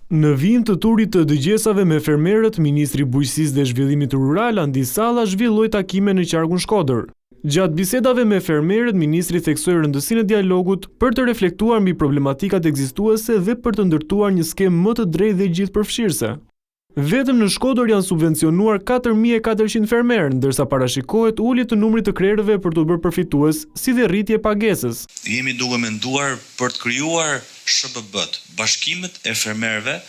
Në vijim të turit të dëgjesave me fermerët, ministri i Bujqësisë dhe Zhvillimit Rural, Andi Salla zhvilloi takime në qarkun Shkodër. Gjatë bisedave me fermerët, ministri theksoi rëndësinë e dialogut për të reflektuar mbi problematikat ekzistuese dhe për të ndërtuar një skemë më të drejtë dhe gjithëpërfshirëse. Vetëm në Shkodër janë subvencionuar 4400 fermerë, ndërsa parashikohet ulje të numrit të krerëve për t'u bërë përfitues, si dhe rritje e pagesës. Jemi duke menduar për të krijuar SHBB-të, bashkimet e fermerëve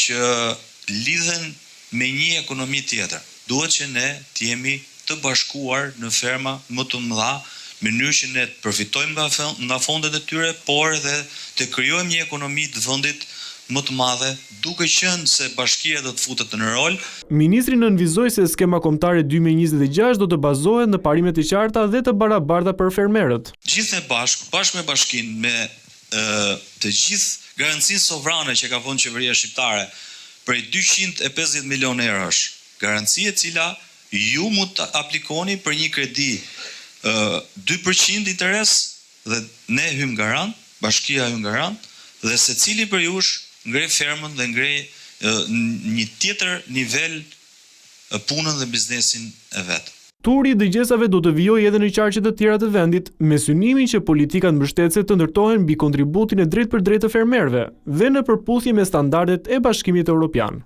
që lidhen me një ekonomi tjetër. Duhet që ne të jemi të bashkuar në ferma më të mëdha, në mënyrë që ne të përfitojmë nga nga fondet e tyre, por edhe të krijojmë një ekonomi të vendit më të madhe, duke qenë se bashkia do të futet në rol. Ministri nënvizoi se skema kombëtare 2026 do të bazohet në parime të qarta dhe të barabarta për fermerët. Gjithë ne bashkë, bashkë me bashkinë, me të gjithë garancinë sovrane që ka vënë qeveria shqiptare prej 250 milionë eurosh, garanci e cila ju mund të aplikoni për një kredi 2% interes dhe ne hymë garant, bashkia hyn garant dhe secili prej jush ngre fermën dhe ngre një tjetër nivel punën dhe biznesin e vet. Turi i dëgjesave do të vijojë edhe në qarqe të tjera të vendit, me synimin që politikat mbështetëse të ndërtohen mbi kontributin e drejtpërdrejtë të fermerëve dhe në përputhje me standardet e Bashkimit Evropian.